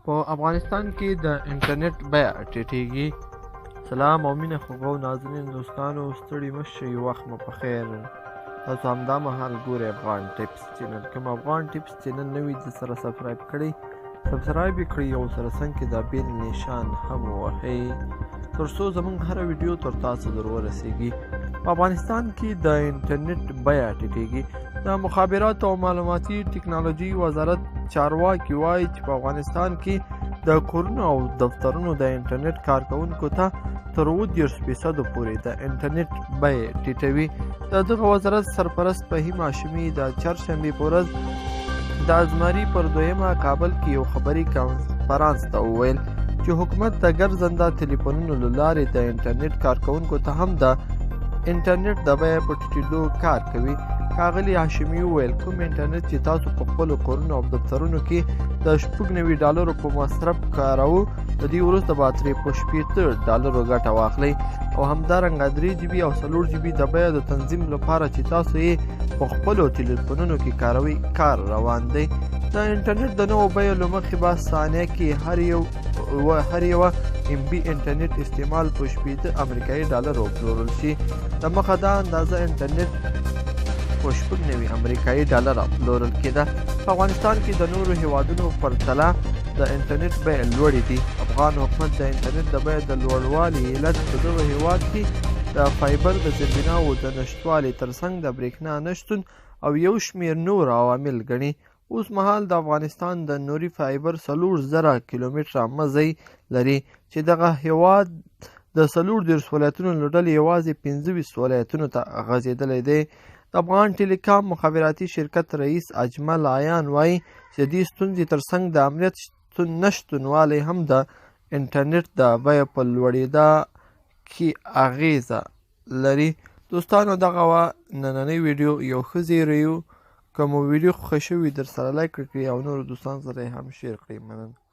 په افغانستان کې د انټرنیټ بیه ټیټیږي. سلام او مینه خوږو نازنین دوستانو، ستړي مه شئ، وخت مو په خیر. تاسو همدا مهال ګورئ افغان ټیپس چینل. کوم افغان ټیپس چینل نه وي د سره subscribe کړئ، subscribe یې کړئ او سره څنګ کې د bell نشان هم ووهئ تر څو زموږ هره ویډیو تر تاسو در ورسیږي. په افغانستان کې د انټرنیټ بیه ټیټیږي. د مخابراتو او معلوماتي ټکنالوژي وزارت چارواکي وایي چې په افغانستان کې د کورونو او دفترونو د انټرنیټ کارکوونکو ته تر 37% پورې د انټرنیټ بیې ټیټوي. د دغه وزارت سرپرست فهیم هاشمي د چهارشنبې په ورځ د ازمري پر دویمه کابل کې یو خبري کانفرانس ته وویل چې حکومت د ګرځنده تلیفونونو له لارې د انټرنیټ کارکوونکو ته هم د انټرنیټ د بیې په ټیټېدو کار کوي. ښاغلي هاشمي وویل، کوم انټرنیټ چې تاسو په خپلو کورونو او دفترونو کې د 96 ډالرو په مصرف کاروو، د دې وروسته به ترې په 60 ډالرو ګټه واخلئ او همدارنګه 3 جي بي او 4 جي بي د بیو د تنظیم لپاره چې تاسو یې په خپلو تلیفونونو کې کاروئ، کار روان دی. د انټرنیټ د نوو بیو له مخې به ثانیه کې هر یوه MB انټرنیټ استعمال په 60 امریکایي ډالرو پلورل شي. د مخه دا اندازه انټرنیټ په 96 امریکایي ډالره پلورل کېده. په افغانستان کې د نورو هیوادونو پرتله د انټرنیټ بیې لوړې دي. افغان حکومت د انټرنیټ د بیې د لوړوالي علت په دغه هیواد کې د فایبر د زیربناوو د نشتوالي ترڅنګ د برېښنا نشتون او یو شمېر نور عوامل ګڼي. اوس مهال د افغانستان د نوري فایبر 4000 کیلومتره مزي لري چې دغه هیواد د 34 ولایتونو له ډلې یوازې 25 ولایتونو ته غځېدلی دی. د افغان ټیلیکام مخابراتي شرکت رئیس اجمل عیان وایي چې د دې ستونزې ترڅنګ د امنیت نشتونوالی هم د انټرنیټ د بیو په لوړېدا کې اغېزه لري. دوستانو، دغه وه نننۍ ویډیو. یو ښه زیری و. که مو ویډیو خوښه شوي، در سره like کړئ او نورو دوستانو سره یې هم share کړئ. مننه.